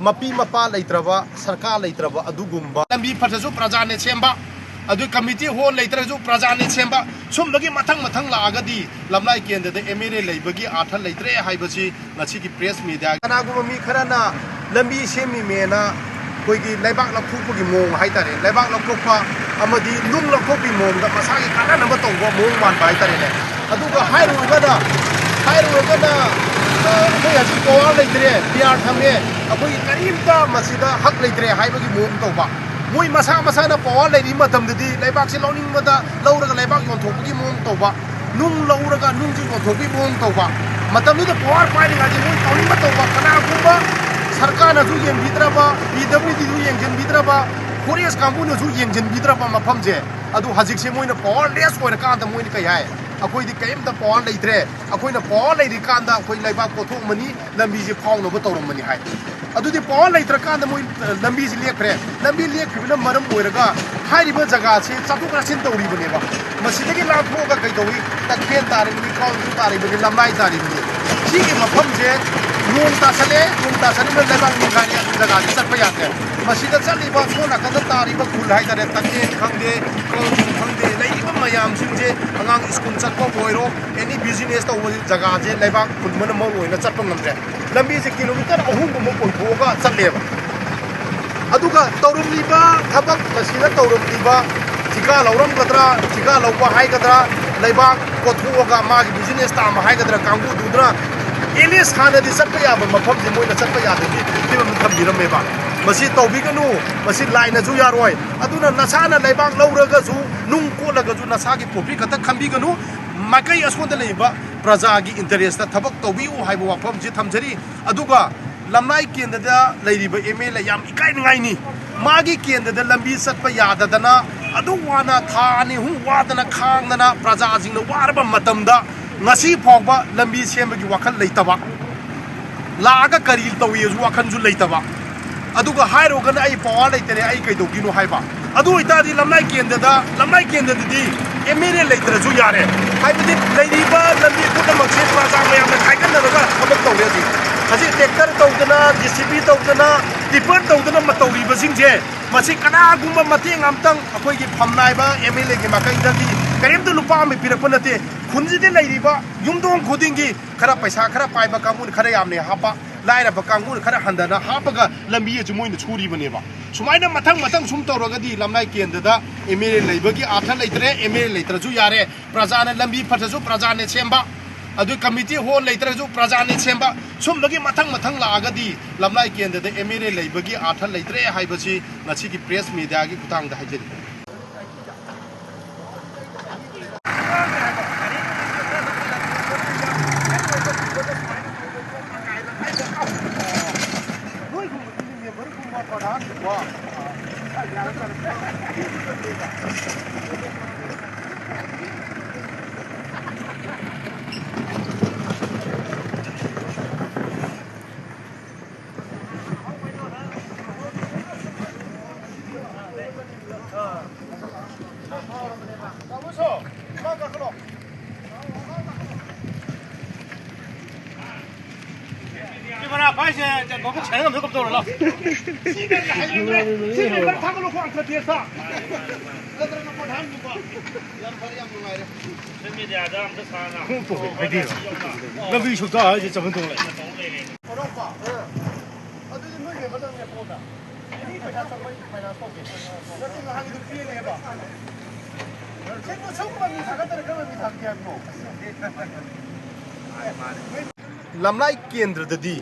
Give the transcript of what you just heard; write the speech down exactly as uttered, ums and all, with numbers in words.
ꯃꯄꯤ ꯃꯄꯥ ꯂꯩꯇ꯭ꯔꯕ, ꯁꯔꯀꯥꯔ ꯂꯩꯇ꯭ꯔꯕ ꯑꯗꯨꯒꯨꯝꯕ, ꯂꯝꯕꯤ ꯐꯠꯇ꯭ꯔꯁꯨ ꯄ꯭ꯔꯖꯥꯅ ꯁꯦꯝꯕ, ꯑꯗꯨ ꯀꯃꯤꯇꯤ ꯍꯣꯜ ꯂꯩꯇ꯭ꯔꯁꯨ ꯄ꯭ꯔꯖꯥꯅ ꯁꯦꯝꯕ, ꯁꯨꯝꯕꯒꯤ ꯃꯊꯪ ꯃꯊꯪ ꯂꯥꯛꯑꯒꯗꯤ ꯂꯝꯂꯥꯏ ꯀꯦꯟꯗ꯭ꯔꯗ ꯑꯦꯝ ꯑꯦꯜ ꯑꯦ ꯂꯩꯕꯒꯤ ꯑꯥꯔꯊ ꯂꯩꯇ꯭ꯔꯦ ꯍꯥꯏꯕꯁꯤ ꯉꯁꯤꯒꯤ ꯄ꯭ꯔꯦꯁ ꯃꯤꯗꯤꯌꯥ꯫ ꯀꯅꯥꯒꯨꯝꯕ ꯃꯤ ꯈꯔꯅ ꯂꯝꯕꯤ ꯁꯦꯝꯃꯤꯃꯦꯅ ꯑꯩꯈꯣꯏꯒꯤ ꯂꯩꯕꯥꯛ ꯂꯧꯊꯣꯛꯄꯒꯤ ꯃꯑꯣꯡ ꯍꯥꯏꯇꯥꯔꯦ, ꯂꯩꯕꯥꯛ ꯂꯧꯊꯣꯛꯄ ꯑꯃꯗꯤ ꯅꯨꯡ ꯂꯧꯊꯣꯛꯄꯒꯤ ꯃꯑꯣꯡꯗ ꯃꯁꯥꯒꯤ ꯀꯥꯟꯅꯅꯕ ꯇꯧꯕ ꯃꯑꯣꯡ ꯃꯥꯟꯕ ꯍꯥꯏꯇꯥꯔꯦꯅꯦ꯫ ꯑꯗꯨꯒ ꯍꯥꯏꯔꯨꯔꯒꯅ, ꯍꯥꯏꯔꯨꯔꯒꯅ, ꯑ, ꯑꯩꯈꯣꯏ ꯍꯧꯖꯤꯛ ꯄꯋꯥꯔ ꯂꯩꯇ꯭ꯔꯦ, ꯄꯤ ꯑꯥꯔ ꯊꯝꯃꯦ, ꯑꯩꯈꯣꯏꯒꯤ ꯀꯔꯤꯝꯇ ꯃꯁꯤꯗ ꯍꯛ ꯂꯩꯇ꯭ꯔꯦ ꯍꯥꯏꯕꯒꯤ ꯃꯑꯣꯡ ꯇꯧꯕ꯫ ꯃꯣꯏ ꯃꯁꯥ ꯃꯁꯥꯅ ꯄꯋꯥꯔ ꯂꯩꯔꯤ ꯃꯇꯝꯗꯗꯤ ꯂꯩꯕꯥꯛꯁꯦ ꯂꯧꯅꯤꯡꯕꯗ ꯂꯧꯔꯒ ꯂꯩꯕꯥꯛ ꯌꯣꯟꯊꯣꯛꯄꯒꯤ ꯃꯑꯣꯡ ꯇꯧꯕ, ꯅꯨꯡ ꯂꯧꯔꯒ ꯅꯨꯡꯁꯨ ꯌꯣꯟꯊꯣꯛꯄꯒꯤ ꯃꯑꯣꯡ ꯇꯧꯕ꯫ ꯃꯇꯝꯗꯨꯗ ꯄꯋꯥꯔ ꯄꯥꯏꯔꯤꯉꯩꯗꯤ ꯃꯣꯏ ꯇꯧꯅꯤꯡꯕ ꯇꯧꯕ, ꯀꯅꯥꯒꯨꯝꯕ ꯁꯔꯀꯥꯔꯅꯁꯨ ꯌꯦꯡꯕꯤꯗ꯭ꯔꯕ, ꯄꯤ ꯗꯕ꯭ꯂꯤꯎ ꯗꯤꯁꯨ ꯌꯦꯡꯁꯤꯟꯕꯤꯗ꯭ꯔꯕ, ꯐꯣꯔꯦꯁ ꯀꯥꯡꯕꯨꯅꯁꯨ ꯌꯦꯡꯁꯤꯟꯕꯤꯗ꯭ꯔꯕ ꯃꯐꯝꯁꯦ꯫ ꯑꯗꯨ ꯍꯧꯖꯤꯛꯁꯦ ꯃꯣꯏꯅ ꯄꯋꯥꯔꯂꯦꯁ ꯑꯣꯏꯔꯀꯥꯟꯗ ꯃꯣꯏꯅ ꯀꯩ ꯍꯥꯏ? ꯑꯩꯈꯣꯏꯗꯤ ꯀꯔꯤꯝꯇ ꯄꯋꯥꯔ ꯂꯩꯇ꯭ꯔꯦ, ꯑꯩꯈꯣꯏꯅ ꯄꯋꯥꯔ ꯂꯩꯔꯤꯀꯥꯟꯗ ꯑꯩꯈꯣꯏ ꯂꯩꯕꯥꯛ ꯀꯣꯊꯣꯛꯑꯝꯃꯅꯤ, ꯂꯝꯕꯤꯁꯦ ꯐꯥꯎꯅꯕ ꯇꯧꯔꯝꯕꯅꯤ ꯍꯥꯏ꯫ ꯑꯗꯨꯗꯤ ꯄꯋꯥꯔ ꯂꯩꯇ꯭ꯔꯀꯥꯟꯗ ꯃꯣꯏ, ꯑ, ꯂꯝꯕꯤꯁꯤ ꯂꯦꯞꯈ꯭ꯔꯦ꯫ ꯂꯝꯕꯤ ꯂꯦꯞꯈꯤꯕꯅ ꯃꯔꯝ ꯑꯣꯏꯔꯒ ꯍꯥꯏꯔꯤꯕ ꯖꯒꯥꯁꯤ ꯆꯠꯊꯣꯛ ꯆꯠꯁꯤꯟ ꯇꯧꯔꯤꯕꯅꯦꯕ꯫ ꯃꯁꯤꯗꯒꯤ ꯂꯥꯟꯊꯣꯛꯑꯒ ꯀꯩꯗꯧꯏ? ꯇꯈꯦꯜ ꯇꯥꯔꯤꯕꯅꯤ, ꯀꯥꯎꯟꯁꯤꯜ ꯇꯥꯔꯤꯕꯅꯤ, ꯂꯝꯂꯥꯏ ꯇꯥꯔꯤꯕꯅꯤ꯫ ꯁꯤꯒꯤ ꯃꯐꯝꯁꯦ ꯅꯣꯡ ꯇꯥꯁꯜꯂꯦ, ꯅꯣꯡ ꯇꯥꯁꯜꯂꯤꯕꯅ ꯂꯩꯕꯥꯛ ꯅꯤꯡꯈꯥꯏꯔꯦ, ꯑꯗꯨ ꯖꯒꯥꯁꯤ ꯆꯠꯄ ꯌꯥꯗ꯭ꯔꯦ꯫ ꯃꯁꯤꯗ ꯆꯠꯂꯤꯕ ꯁꯣꯝ ꯅꯥꯀꯟꯗ ꯇꯥꯔꯤꯕ ꯈꯨꯜ ꯍꯥꯏꯇꯥꯔꯦ, ꯇꯈꯦꯜ ꯈꯪꯗꯦ, ꯀꯥꯎꯟꯁꯤꯜ ꯈꯪꯗꯦ, ꯂꯩꯔꯤꯕ ꯃꯌꯥꯝꯁꯤꯡꯁꯦ, ꯑꯉꯥꯡ ꯁ꯭ꯀꯨꯜ ꯆꯠꯄꯕꯨ ꯑꯣꯏꯔꯣ, ꯑꯦꯅꯤ ꯕꯤꯖꯤꯅꯦꯁ ꯇꯧꯕ ꯖꯒꯥꯁꯦ ꯂꯩꯕꯥꯛ ꯐꯨꯟꯕꯅ ꯃꯔꯨ ꯑꯣꯏꯅ ꯆꯠꯄ ꯉꯝꯗ꯭ꯔꯦ꯫ ꯂꯝꯕꯤꯁꯦ ꯀꯤꯂꯣꯃꯤꯇꯔ ꯑꯍꯨꯝꯒꯨꯝꯕ ꯀꯣꯏꯊꯣꯛꯑꯒ ꯆꯠꯂꯦꯕ꯫ ꯑꯗꯨꯒ ꯇꯧꯔꯝꯂꯤꯕ ꯊꯕꯛ ꯃꯁꯤꯅ ꯇꯧꯔꯝꯂꯤꯕ ꯊꯤꯀꯥ ꯂꯧꯔꯝꯒꯗ꯭ꯔꯥ, ꯊꯤꯀꯥ ꯂꯧꯕ ꯍꯥꯏꯒꯗ꯭ꯔꯥ, ꯂꯩꯕꯥꯛ ꯀꯣꯊꯣꯛꯑꯒ ꯃꯥꯒꯤ ꯕꯤꯖꯤꯅꯦꯁ ꯇꯥꯝꯕ ꯍꯥꯏꯒꯗ꯭ꯔꯥ ꯀꯥꯡꯕꯨꯗꯨꯅ ꯑꯦꯠꯂꯤꯁ ꯍꯥꯟꯅꯗꯤ ꯆꯠꯄ ꯌꯥꯕ ꯃꯐꯝꯁꯦ ꯃꯣꯏꯅ ꯆꯠꯄ ꯌꯥꯗꯕꯒꯤ ꯐꯤꯕꯝ ꯊꯝꯕꯤꯔꯝꯃꯦꯕ꯫ ꯃꯁꯤ ꯇꯧꯕꯤꯒꯅꯨ, ꯃꯁꯤ ꯂꯥꯏꯅꯁꯨ ꯌꯥꯔꯣꯏ꯫ ꯑꯗꯨꯅ ꯅꯁꯥꯅ ꯂꯩꯕꯥꯛ ꯂꯧꯔꯒꯁꯨ, ꯅꯨꯡ ꯀꯣꯠꯂꯒꯁꯨ ꯅꯁꯥꯒꯤ ꯄ꯭ꯔꯣꯐꯤꯠ ꯈꯛꯇ ꯈꯟꯕꯤꯒꯅꯨ꯫ ꯃꯥꯏꯀꯩ ꯑꯁꯣꯟꯗ ꯂꯩꯕ ꯄ꯭ꯔꯖꯥꯒꯤ ꯏꯟꯇꯔꯦꯁꯇ ꯊꯕꯛ ꯇꯧꯕꯤꯌꯨ ꯍꯥꯏꯕ ꯋꯥꯐꯝꯁꯤ ꯊꯝꯖꯔꯤ꯫ ꯑꯗꯨꯒ ꯂꯝꯂꯥꯏ ꯀꯦꯟꯗ꯭ꯔꯗ ꯂꯩꯔꯤꯕ ꯑꯦꯝ ꯑꯦꯜ ꯑꯦ ꯌꯥꯝ ꯏꯀꯥꯏꯅꯤꯡꯉꯥꯏꯅꯤ꯫ ꯃꯥꯒꯤ ꯀꯦꯟꯗ꯭ꯔꯗ ꯂꯝꯕꯤ ꯆꯠꯄ ꯌꯥꯗꯗꯅ, ꯑꯗꯨ ꯋꯥꯅ ꯊꯥ ꯑꯅꯤ ꯑꯍꯨꯝ ꯋꯥꯗꯅ ꯈꯥꯡꯗꯅ ꯄ꯭ꯔꯖꯥꯁꯤꯡꯅ ꯋꯥꯔꯕ ꯃꯇꯝꯗ ꯉꯁꯤ ꯐꯥꯎꯕ ꯂꯝꯕꯤ ꯁꯦꯝꯕꯒꯤ ꯋꯥꯈꯜ ꯂꯩꯇꯕ, ꯂꯥꯛꯑꯒ ꯀꯔꯤ ꯇꯧꯏꯁꯨ ꯋꯥꯈꯜꯁꯨ ꯂꯩꯇꯕ, ꯑꯗꯨꯒ ꯍꯥꯏꯔꯨꯔꯒꯅ ꯑꯩ ꯄꯋꯥꯔ ꯂꯩꯇꯔꯦ, ꯑꯩ ꯀꯩꯗꯧꯗꯣꯏꯅꯣ ꯍꯥꯏꯕ꯫ ꯑꯗꯨ ꯑꯣꯏꯇꯥꯔꯗꯤ ꯂꯝꯂꯥꯏ ꯀꯦꯟꯗ꯭ꯔꯗ, ꯂꯝꯂꯥꯏ ꯀꯦꯟꯗ꯭ꯔꯗꯗꯤ ꯑꯦꯝ ꯑꯦꯜ ꯑꯦ ꯂꯩꯇ꯭ꯔꯁꯨ ꯌꯥꯔꯦ꯫ ꯍꯥꯏꯕꯗꯤ ꯂꯩꯔꯤꯕ ꯂꯝꯕꯤ ꯄꯨꯝꯅꯃꯛꯁꯦ ꯄ꯭ꯔꯖꯥ ꯃꯌꯥꯝꯅ ꯈꯥꯏꯒꯠꯅꯔꯒ ꯊꯕꯛ ꯇꯧꯔꯦ ꯍꯧꯖꯤꯛ꯫ ꯍꯧꯖꯤꯛ ꯇ꯭ꯔꯦꯛꯇꯔ ꯇꯧꯗꯅ, ꯖꯦ ꯁꯤ ꯕꯤ ꯇꯧꯗꯅ, ꯗꯤꯄꯦꯟ ꯇꯧꯗꯅ ꯃ-, ꯇꯧꯔꯤꯕꯁꯤꯡꯁꯦ, ꯃꯁꯤ ꯀꯅꯥꯒꯨꯝꯕ ꯃꯇꯦꯡ ꯑꯝꯇꯪ ꯑꯩꯈꯣꯏꯒꯤ ꯐꯝꯅꯥꯏꯕ ꯑꯦꯝ ꯑꯦꯜ ꯑꯦꯒꯤ ꯃꯥꯏꯀꯩꯗꯒꯤ ꯀꯔꯤꯝꯇ ꯂꯨꯄꯥ ꯑꯃ ꯄꯤꯔꯛꯄ ꯅꯠꯇꯦ꯫ ꯈꯨꯟꯁꯤꯗ ꯂꯩꯔꯤꯕ ꯌꯨꯝꯊꯣꯡ ꯈꯨꯗꯤꯡꯒꯤ ꯈꯔ ꯄꯩꯁꯥ ꯈꯔ ꯄꯥꯏꯕ ꯀꯥꯡꯕꯨꯅ ꯈꯔ ꯌꯥꯝꯅ ꯍꯥꯞꯄ, ꯂꯥꯏꯔꯕ ꯀꯥꯡꯕꯨꯅ ꯈꯔ ꯍꯟꯊꯅ ꯍꯥꯞꯄꯒ ꯂꯝꯕꯤ ꯑꯁꯤ ꯃꯣꯏꯅ ꯁꯨꯔꯤꯕꯅꯦꯕ꯫ ꯁꯨꯃꯥꯏꯅ ꯃꯊꯪ ꯃꯊꯪ ꯁꯨꯝ ꯇꯧꯔꯒꯗꯤ ꯂꯝꯂꯥꯏ ꯀꯦꯟꯗ꯭ꯔꯗ ꯑꯦꯝ ꯑꯦꯜ ꯑꯦ ꯂꯩꯕꯒꯤ ꯑꯥꯔꯊ ꯂꯩꯇ꯭ꯔꯦ꯫ ꯑꯦꯝ ꯑꯦꯜ ꯑꯦ ꯂꯩꯇ꯭ꯔꯁꯨ ꯌꯥꯔꯦ, ꯄ꯭ꯔꯖꯥꯅ ꯂꯝꯕꯤ ꯐꯠꯇ꯭ꯔꯁꯨ ꯄ꯭ꯔꯖꯥꯅ ꯁꯦꯝꯕ, ꯑꯗꯨ ꯀꯃꯤꯇꯤ ꯍꯣꯜ ꯂꯩꯇ꯭ꯔꯁꯨ ꯄ꯭ꯔꯖꯥꯅ ꯁꯦꯝꯕ꯫ ꯁꯨꯝꯕꯒꯤ ꯃꯊꯪ ꯃꯊꯪ ꯂꯥꯛꯑꯒꯗꯤ ꯂꯝꯂꯥꯏ ꯀꯦꯟꯗ꯭ꯔꯗ ꯑꯦꯝ ꯑꯦꯜ ꯑꯦ ꯂꯩꯕꯒꯤ ꯑꯥꯔꯊ ꯂꯩꯇ꯭ꯔꯦ ꯍꯥꯏꯕꯁꯤ ꯉꯁꯤꯒꯤ ꯄ꯭ꯔꯦꯁ ꯃꯤꯗꯤꯌꯥꯒꯤ ꯈꯨꯠꯊꯥꯡꯗ ꯍꯥꯏꯖꯔꯤ꯫ ꯁꯤ ꯃꯅꯥ ꯄꯥꯏꯁꯦ ꯃꯕꯨꯛ ꯁꯥꯏꯅ ꯉꯝꯗ ꯀꯝ ꯇꯧꯔ ꯂꯥꯎ꯫ ꯁꯤ ꯃꯦꯝꯕꯔ ꯊꯥꯒꯠꯂꯣ ꯈꯣ ꯑꯪꯀ ꯇꯦꯁꯇ꯫ ꯅꯠꯇ꯭ꯔꯒ ꯄ꯭ꯔꯙꯥꯟꯒꯨꯝꯕ꯫ ꯌꯥꯝ ꯐꯔꯦ, ꯌꯥꯝ ꯅꯨꯡꯉꯥꯏꯔꯦ꯫ ꯁꯣꯁꯦꯜ ꯃꯤꯗꯤꯌꯥꯗ ꯑꯝꯇ ꯁꯥꯟꯅ ꯈꯣꯡꯎꯞ ꯇꯣꯡꯉꯦ, ꯍꯥꯏꯗꯤ ꯂꯝꯕꯤ ꯁꯨꯛꯇ ꯍꯥꯏꯁꯦ ꯆꯠꯐꯝ ꯊꯣꯛ ꯂꯩ꯫ ꯀꯣꯔꯧꯄ꯫ ꯑꯗꯨꯗꯤ ꯅꯣꯏ ꯃꯦꯝꯕꯔꯗꯪꯅꯦ ꯐꯣꯟꯗ꯫ ꯑꯩ ꯄꯩꯁꯥ ꯆꯪꯕꯩ ꯐꯥꯏꯅꯥꯟꯁ ꯇꯧꯒꯦ꯫ ꯅꯠꯇꯦ, ꯅꯍꯥꯟꯒꯤꯗꯣ ꯄꯤꯔꯅꯦꯕ꯫ ꯁꯤꯕꯨ ꯁꯨꯝꯕ ꯃꯤ ꯊꯥꯒꯠꯇꯅ ꯀꯔꯝꯕ ꯃꯤ ꯊꯥꯒꯠꯀꯦ ꯍꯥꯏꯕꯅꯣ? ꯂꯝꯂꯥꯏ ꯀꯦꯟꯗ꯭ꯔꯗꯗꯤ